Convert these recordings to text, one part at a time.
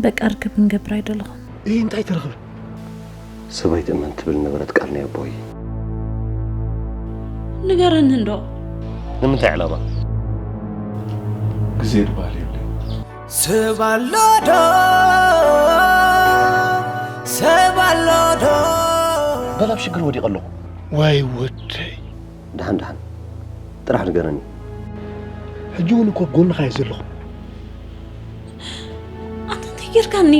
በቃ ርክብ ክንገብር ኣይደለኹም። እይ እንታይ ትረኽብ? ሰበይቲ እመን ትብል ነበረት ቃል ናይ ኣቦይ። ንገረኒ እንዶ። ንምንታይ ዕላማ? ግዜ ድበሃል የብለይ። ሰብ ኣሎ ዶ ሰብ ኣሎ ዶ በል ኣብ ሽግር ወዲቐ ኣለኹ። ዋይ ወደይ። ደሓን ደሓን ጥራሕ ንገረኒ። ሕጂ እውን እኮ ኣብ ጎንኻ እየ ዘለኹ። ኣንተ እንታይ ጌርካኒ?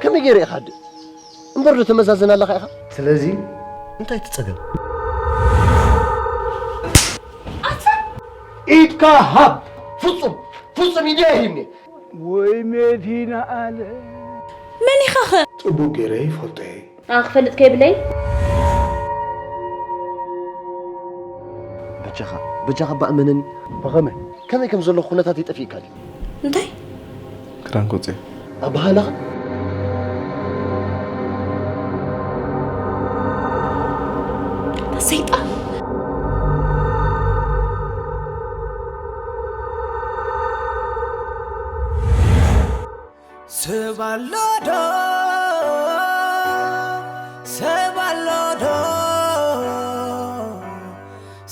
ከመይ ገይረ ኢኻ ኣደ እምበር ዶ ተመዛዘን ኣለኻ ኢኻ? ስለዚ እንታይ ትጸገም? ኢድካ ሃብ። ፍጹም ፍጹም ኢደ ሂብኒ። ወይ መዲና ኣለ መን ኢኻ ኸ? ጽቡቕ ገይረ ይፈልጦ እየ። ኣነ ክፈልጥ ከይብለይ በጃኻ በጃኻ ባእመነኒ። ብኸመይ? ከመይ ከም ዘለኹ ኩነታት ይጠፊእካ ድዩ? እንታይ? ክዳን ኮጽየ። ኣባህላኻ ኣታ ሰይጣን። ሰብ ኣሎ ዶ ሰብ ኣሎ ዶ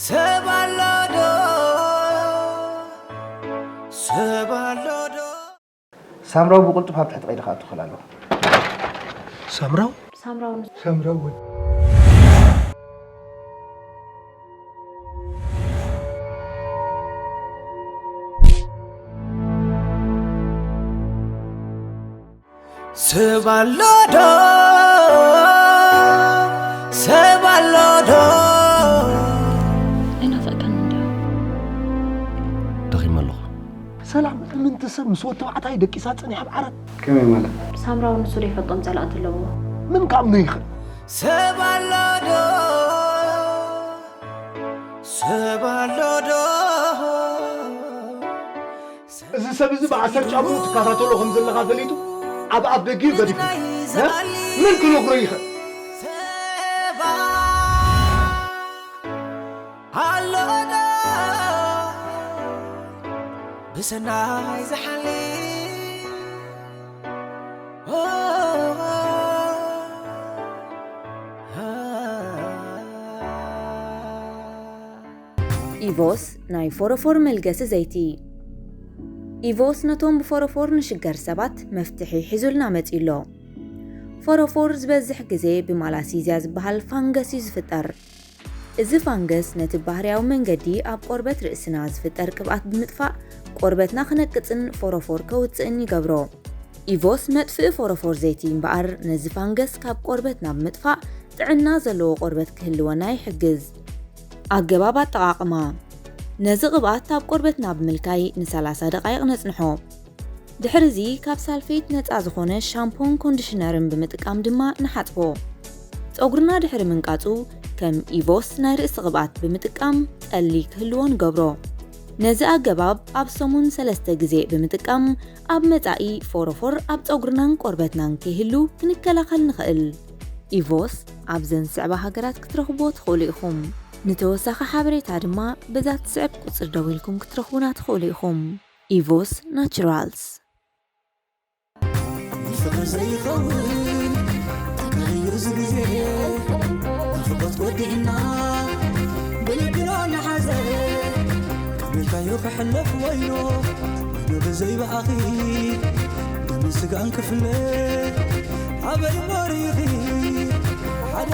ሰብ ኣሎ ዶ ሰብ ኣሎ ዶ ሳምራዊ ብቕልጡፍ ኣብ ትሕቲ ቀይዲ ክኣቱ ክኽእል ኣለዎ። ሳምራው ሳምራው ንሱ ሳምራው ወድ ሰብ ኣሎ ዶ ሰብ ኣሎ ዶ ኣይናፈቀን እንዲያ ደኺመ ኣለኹ። ሰላም እምንቲ ሰብ ምስ ወዲ ተባዕታይ ደቂሳ ጸኒሓ ኣብ ዓራት ከመይ ማለት? ሳምራው ንሱ ዘይፈልጦም ጸላእቲ ኣለዎ። ምን ካብ ነው ይኽእል? ሰብ ኣሎ ዶ ሰብ ኣሎ ዶ እዚ ሰብ እዚ ብዓሰርተ ጫሙ ትከታተሎ ከም ዘለኻ ፈሊጡ ኣብ ኣፍ ደጊኡ ገዲፉ ምን ክነግሮ ይኽእል? ኣሎዶ ብሰናይ ዝሓሊ ኢቮስ ናይ ፎረፎር መልገሲ ዘይቲ። ኢቮስ ነቶም ብፎረፎር ንሽገር ሰባት መፍትሒ ሒዙልና መጺኡ ኣሎ። ፎረፎር ዝበዝሕ ግዜ ብማላሲዝያ ዝበሃል ፋንገስ እዩ ዝፍጠር። እዚ ፋንገስ ነቲ ባህርያዊ መንገዲ ኣብ ቆርበት ርእስና ዝፍጠር ቅብኣት ብምጥፋእ ቆርበትና ክነቅጽን ፎረፎር ከውጽእን ይገብሮ። ኢቮስ መጥፍኢ ፎረፎር ዘይቲ እምበኣር ነዚ ፋንገስ ካብ ቆርበትና ብምጥፋእ ጥዕና ዘለዎ ቆርበት ክህልወና ይሕግዝ። ኣገባብ ኣጠቓቕማ። ነዚ ቅብኣት ኣብ ቆርበትና ብምልካይ ንሰላሳ ደቓይቕ ነጽንሖ። ድሕርዚ ካብ ሳልፌት ነጻ ዝኾነ ሻምፖን ኮንዲሽነርን ብምጥቃም ድማ ንሓጽቦ። ጸጉርና ድሕሪ ምንቃጹ ከም ኢቮስ ናይ ርእሲ ቅብኣት ብምጥቃም ጠሊ ክህልዎ ንገብሮ። ነዚ ኣገባብ ኣብ ሰሙን ሰለስተ ግዜ ብምጥቃም ኣብ መጻኢ ፎሮፎር ኣብ ጸጉርናን ቆርበትናን ከይህሉ ክንከላኸል ንኽእል። ኢቮስ ኣብዘን ዝስዕባ ሃገራት ክትረኽብዎ ትኽእሉ ኢኹም። ንተወሳኺ ሓበሬታ ድማ በዛ ትስዕብ ቁጽሪ ደዊልኩም ክትረኽቡና ትኽእሉ ኢኹም። ኢቮስ ናቹራልስ። ንፍቕሪ ዘይኸውን ተቀይሩ እዚ ግዜ ናፍቆት ወዲእና ብልብና ንሓዘ ቀቢርካዮ ክሕለፍ ወይኖ ወይኖ ብዘይ ብኣኺ ደምን ስጋን ክፍለ ኣበይ እሞ ርኢኺ ሓደ